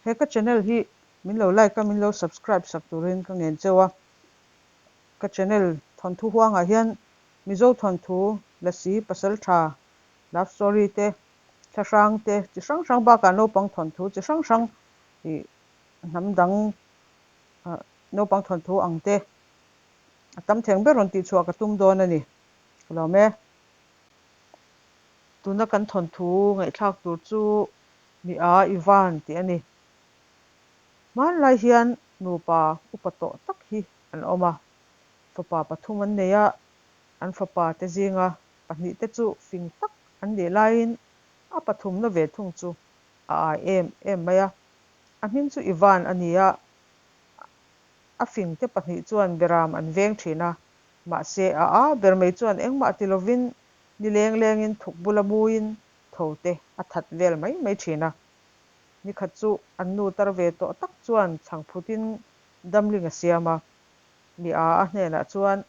He ka channel hi min lo like a, min lo subscribe sak turin ka ngen cheu a. Ka channel thawnthu huangah hian Mizo thawnthu, Lasi, Pasaltha, love story te, thlahrang te chi hrang hrang bakah naupang thawnthu chi hrang hrang ih hnam dang naupang thawnthu ang te a tam theng ber rawn tihchhuah ka tum dawn a ni. Ka lawm e. Tuna kan thawnthu ngaihthlak tur chu Mi a Ivan tih a ni. Hmanlai hian nupa upa tawh tak hi an awm a, fapa pathum an nei a, an fapa te zinga pahnihte chu fing tak an nih laiin a pathumna ve thung chu a ai em em mai a. A hming chu Ivan a ni a, a fingte pahnih chuan beram an veng thin a, mahse a a ber mai chuan engmah ti lovin ni leng lengin thuk bula muin tho te a that vel mai mai thin a. Nikhat chu an nu tar ve tawh tak chuan chhang phutin damling a siam a. Mi a a hnenah chuan,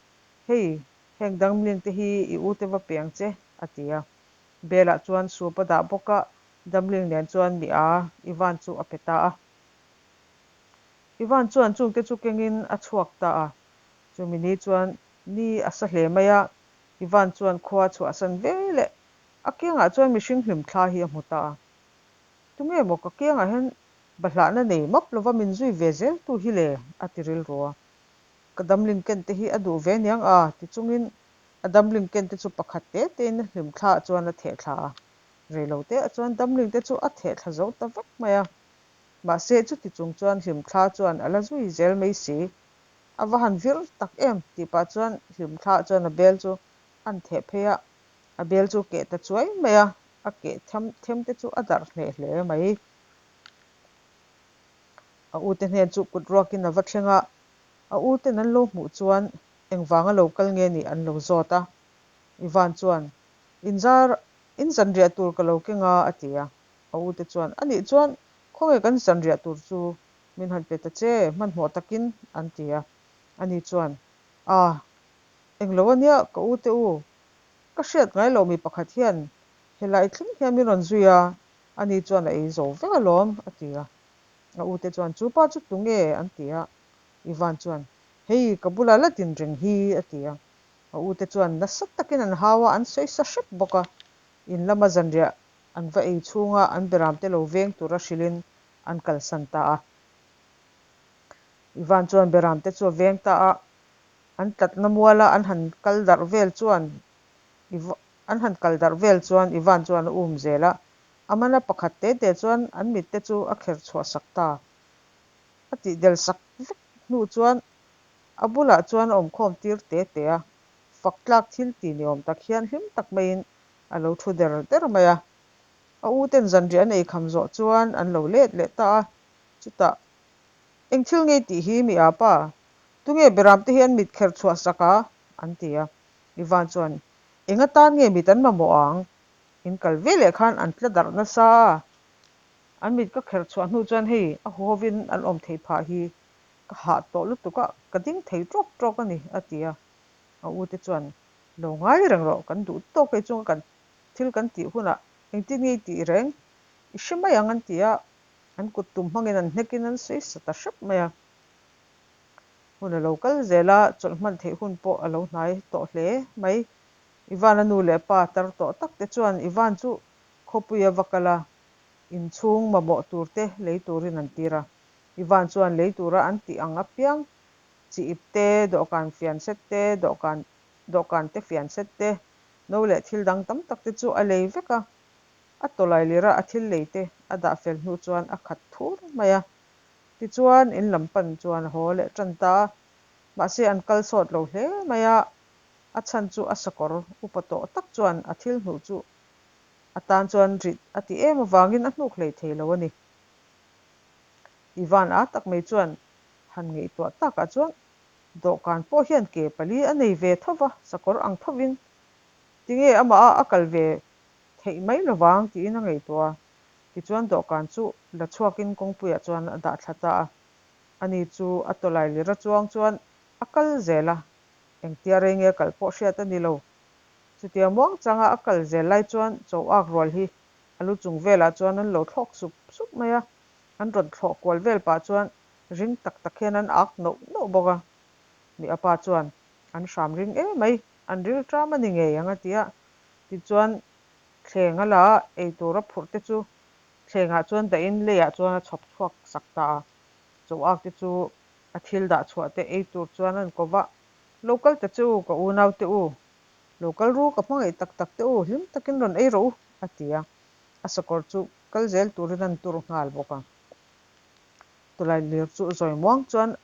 Hei, heng damling te hi i ute va piang che, a ti a. Belah chuan soup a dah bawk a, damling nen chuan mi a Ivan chu a pe ta a. Ivan chuan chungte chu kengin a chhuak ta a. Chumi ni chuan ni a sa hle mai a, Ivan chuan khua chhuahsan ve leh a kiangah chuan mihring hlimthla hi a hmu ta a. Tunge maw ka kiangah hian bahlahna nei map lova min zui ve zel tu hi le? a ti rilru a. Ka damling ken te hi a duh ve niang a ti chungin a damling ken te chu pakhat te tein hlimthla ah chuan a theh thla a. Reilo te ah chuan damling te chu a theh thla zo ta vek mai a. Mahse chuti chung chuan hlimthla chuan a la zui zel mai si. A va han vir tak em tih pah chuan hlimthla ah chuan a bel chu an theh phei a. A bel chu keh ta chuai mai a, a keh them them te chu a darh hleh hle mai. A ute hnen chu kut ruakin a va thleng a, a uten an lo hmuh chuan engvanga lo kal nge nih an lo zawt a. Ivan chuan, Inzar, in zanriah tur ka lo keng a, a ti a. A ute chuan, Anih chuan khawnge kan zanriah tur chu min han pe ta che, hmanhmawh takin, an ti a. Ani chuan, A, englo ania ka ute u, Ka hriat ngai lo mi pakhat hian helai thleng hian min rawn zui a, ani chuan a ei zo vek alawm, a ti a. A ute chuan, Chu pa chu tunge? an ti a. Ivan chuan, Hei, ka bula la din reng hi, a ti a. A ute chuan nasa takin an hau a, an sawi sa hrep bawk a. In lama zanriah an va ei chhunga an beramte lo veng tura hrilhin an kalsan ta a. Ivan chuan beramte chu a veng ta a, An tlatna muala an han kal darh vel chuan an han kal darh vel chuan Ivan chuan a um zel a, a mana pakhat te te chuan an mit te chu a kher chhuah sak ta. A tih del sak vek hnu chuan a bulah chuan a awmkhawm tir te te a, fak tlak thil ti ni awm tak hian hlim tak maiin a lo thu der der mai a. A u ten zanriah an eikham zawh chuan an lo let leh ta a, chutah Eng thil ngei tih hi mi apa? Tunge beramte hi an mit kher chhuah sak a? an ti a. Ivan chuan, Eng atan nge mit an mamawh ang? In kal ve leh khan an tla darh nasa a. An mit ka kher chhuah hnu chuan hei a huhovin an awm thei phah hi ka hah tawh lutuk a, ka ding thei tawk tawk a ni, a ti a. A ute chuan, Lo ngai reng rawh, kan duh tawk hei chunga kan thil kan tih hunah engtin nge i tih reng? I hre mai ang, an ti a. An kut tum hmangin an hnekin an sawi sa ta hrep mai a. Hun a lo kal zel a, chawlh hman theih hun pawh a lo hnai tawh hle mai. Ivan-a nu leh pa tar tawh tak te chuan Ivan chu khawpui a va kal a, inchhung mamawh tur te lei turin an tir a. Ivan chuan lei tura an tih ang apiang chi ip te, dawhkan fian set te, dawhkan dawhkan te fian set te, no leh thil dang tam tak te chu a lei vek a. A tawlai lira a thil lei te a dah fel hnu chuan a khat thur mai a. Tichuan, in lam pan chuan a haw leh tan ta a, mahse an kal sawt lo hle mai a, a chhan chu a sakawr upa tawh tak chuan a thil hnuh chu a tan chuan rit a ti em avangin a hnuk hlei thei lo a ni. Ivan a tak mai chuan han ngaihtuah takah chuan dawhkan pawh hian ke pali a nei ve tho va, sakawr ang thovin tinge amah a a kal ve theih mai lovang tiin a ngaihtuah a. Tichuan dawhkan chu la chhuakin kawngpuiah chuan a dah thla ta a. Ani chu a tawlai lira chuang chuan a kal zel a, engtia rei nge kal pawh hriat a ni lo. Chutia muang changa a kal zel lai chuan cho ak rual hi a lu chung velah chuan an lo thlawk sup sup mai a. An rawn thlawh kual vel pah chuan ring tak tak hian an ak noh noh bawk a. Mi a pa chuan, An hram ring emai, an rilṭam a ni ngei ang a ti a. Tichuan, thleng a la a, eitur a phurh te chu thlengah chuan dahin leiah chuan a chhawp chhuak sak ta a. Chaw ak te chu a thil dah chhuah te ei tur chuan an ko va, Lo kal ta che u, ka unau te u, lo kal ru, ka hmangaih tak tak te u, hlim takin rawn ei rawh u, a ti a. A sakawr chu kal zel turin an tur nghal bawk a. Tawlai lir chu zawi muang chuan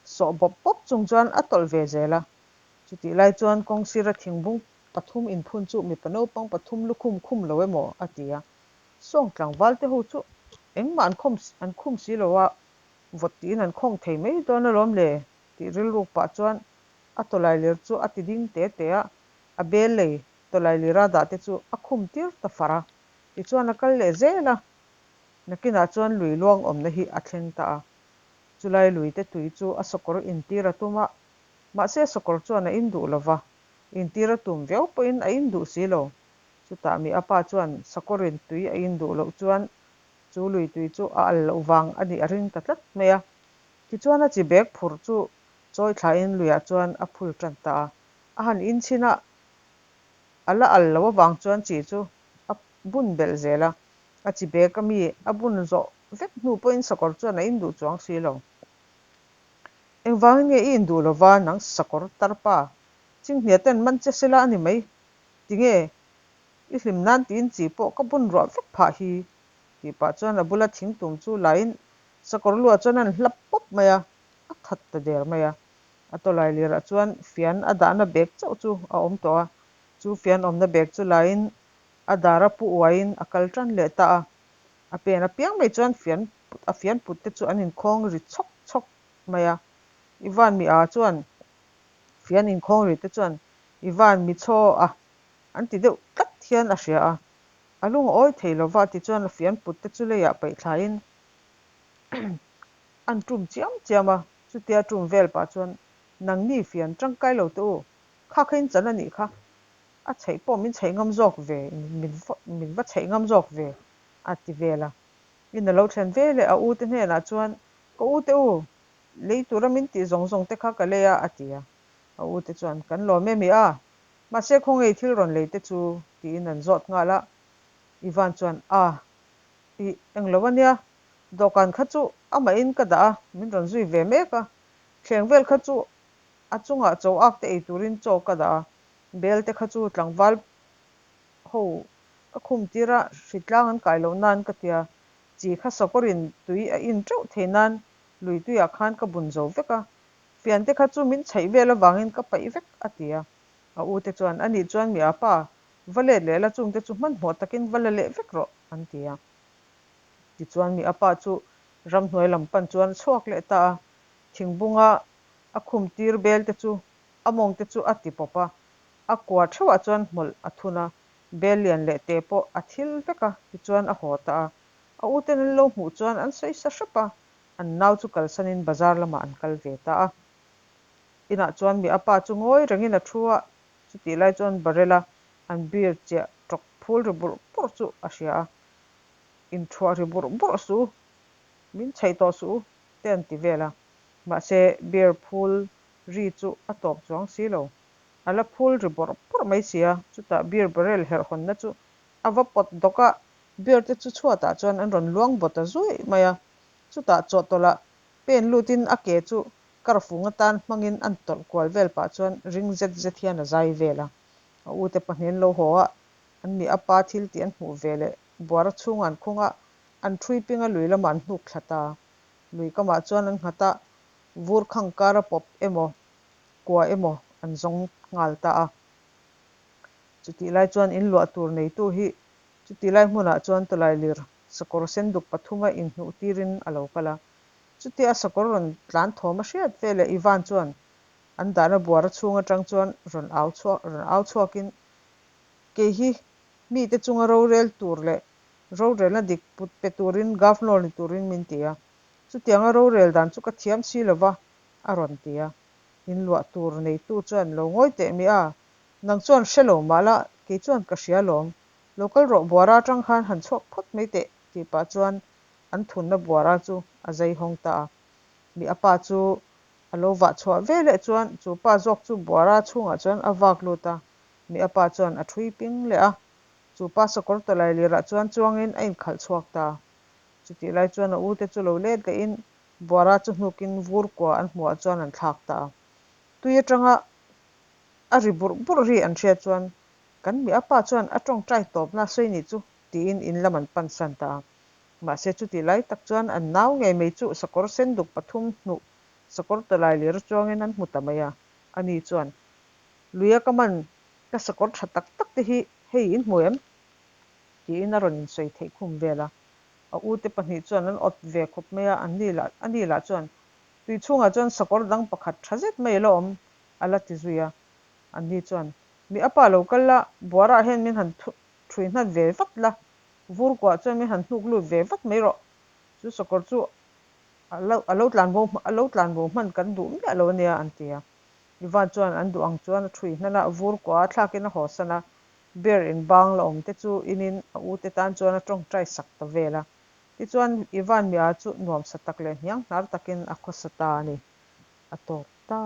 sawh bawp bawp chung chuan a tawlh ve zel a. Chutih lai chuan kawng sira thingbung pathum inphun chu mipa naupang pathum lukhum khum lo emaw a ti a. Sawng tlangval te ho chu engmah an khawm an khum si lo a, vawt tiin an khawng thei mai dawn alawm le tih rilruk pah chuan a tawlailir chu a ti ding te te a, a bel lei tawlailira dah te chu a khum tir ta far a, tichuan a kal leh zel a, nakinah chuan lui luang awmna hi a thleng ta a, chulai lui te tui chu a sakawr intir a tum a, mahse sakawr chuan a in duh lo va, intir a tum viau pawhin a in duh si lo, chutah mi a pa chuan sakawrin tui a in duh loh chuan chu lui tui chu a al loh vang a nih a ring ta tlat mai a, tichuan a chi bag phur chu chawi thlain luiah chuan a phul tan ta a, a han inchhin a, a la al loh avang chuan chi chu a bun belh zel a, a chi bag a mi a bun zawh vek hnu pawhin sakawr chuan a induh chuang si lo. Engvangin nge i induh lova nang sakawr tarpa chinghnia ten man che sela a ni mai, tinge i hlim nan tiin chi pawh ka bun ruah vek phah hi tih pah chuan a bula thingtum chu laiin sakawr luah chuan a han hlap pawp mai a, a that ta der mai a. A tawlai lirah chuan fian a dahna bag chauh chu a awm tawh a, chu fian awmna bag chu laiin a dar a pu uaiin a kal tan leh ta a. A pen apiang mai chuan fian a fian put te chu an inkhawng ri chhawk chhawk mai a. Ivan mi a chuan fian inkhawng ri te chuan Ivan mi chhaw a an ti deuh tlat hian a hria a. A lung a awi thei lova tichuan a fian put te chu leiah paih thlaiin an tum chiam chiam a. Chutia tum vel pah chuan, Nangni fian tangkai lo teh u, kha kha in chan a nih kha, a chheih pawh min chheih ngam zawk ve, min va chheih ngam zawk ve, a ti vel a. In a lo thlen ve leh a u te hnenah chuan, Ka u te u, lei tura min tih zawng zawng te kha ka lei a, a ti a. A u te chuan, Kan lawm em i a, mahse khawnge thil rawn lei te chu, tiin an zawt nghal a. Ivan chuan, A, ih, englo a nia, Dawhkan kha chu amahin ka dah a, min rawn zui ve mek a. Thleng vel kha chu a chungah chaw ak te ei turin chaw ka dah a, bel te kha chu tlangval ho ka khum tir a, hritlang an kai loh nan ka tia, chi kha sakawrin tui a in teuh thei nan lui tuiah khan ka bun zo vek a, fian te kha chu min chhaih vel avangin ka paih vek a ti a. A u te chuan, Anih chuan mi apa, va let leh la chungte chu hmanhmawh takin va la leh vek rawh an ti a. Tichuan mi a pa chu ramhnuai lam pan chuan a chhuak leh ta a, thingbunga a khum tir bel te chu a mawng te chu a ti pawp a, a kua theuhah chuan hmawlh a thun a, bel lian leh te pawh a thil vek a, tichuan a haw ta a. A uten an lo hmuh chuan an sawi sa hrep a, an nau chu kalsanin bazar lamah an kal ve ta a. Inah chuan mi a pa chu ngawi rengin a thu a, chutih lai chuan barrel a an beer chiah tawk phul ri burh burh chu a hria a. Inthuah ri burh burh suh u, min chhaih tawh suh u, te an ti vel a. Mahse, beer phul ri chu a tawp chuang si lo. A la phul ri bawrh bawrh mai si a, chutah beer barrel herh hawnna chu a va pawt dawk a, beer te chu chhuatah chuan an rawn luang baw ta zuaih mai a. Chutah chawhtawlh pen lutin a ke chu karfung atan hmangin an tawlh kual vel pah chuan ring zet zet hian a zai vel a. A ute pahnih an lo haw a, an mi a pa thil tih an hmuh ve leh buara chhungah an khung a, an ṭhui ping a lui lamah an hnuk thla ta. Lui kamah chuan an nghat a, vur khang kar a pawp emaw, kua emaw an zawng nghal ta a. Chutih lai chuan in luah tur neitu hi chutih lai hmunah chuan tawlai lir sakawr senduk pathuma inhnuh tirin a lo kal a. Chutia a sakawr rawn tlan thawm a hriat veleh Ivan chuan an dahna buara chhung atang chuan rawn au chhuak rawn au chhuakin Kei hi mite chunga rorel tur leh rorelna dik put pe turin Governor ni turin min ti a, chutianga rorel dan chu ka thiam si lova, a rawn ti a. In luah tur neitu chuan lo ngawi teh mi a, nang chuan hre lo mah la, kei chuan ka hria lawm, lo kal rawh buara atang khan han chhuak phawt mai teh tih pah chuan an thunna buara chu a zai hawng ta a. Mi a pa chu a lo vah chhuah veleh chuan chu pa zawk chu buara chhungah chuan a vak lut a, mi a pa chuan a ṭhui ping leh a. Chu pa sakawr tawlailirah chuan chuangin a inkhalh chhuak ta. Chutih lai chuan a ute chu lo let lehin buara chu hnukin vur kua an hmuhah chuan an thlak ta a. Tui atanga a ri burh burh ri an hriat chuan kan mi a pa chuan a tawngtai tawpna sawi nih chu tiin in lam an pansan ta a. Mahse chutih lai tak chuan an nau ngei mai chu sakawr senduk pathum hnuh sakawr tawlailir chuangin an hmu ta mai a. Ani chuan, Luia ka man ka sakawr tha tak tak te hi hei in hmu em? Tiin a rawn insawi theih khum vel a. A ute pahnih chuan an awt ve khawp mai a, anni lah ani lah chuan tui chhungah chuan sakawr dang pakhat tha zet mai a la awm a la ti zui a. Anni chuan, Mi a pa lo kal la, buarah hian min han thui hnat ve vat la, vur kuah chuan min han hnuk lut ve vat mai rawh. Chu sakawr chu a lo a lo tlan bo a lo tlan bo hman kan duh miah lo ania an ti a. Ivan chuan an duh ang chuan a thui hnan a, vur kuah a thlakin a hawsan a, beer in bang la awm te chu inin a ute tan chuan a tawngtai sak ta vel a. Tichuan Ivan Mia chu nuamsa tak leh hnianghnar takin a khawsa ta a ni. A tawp ta.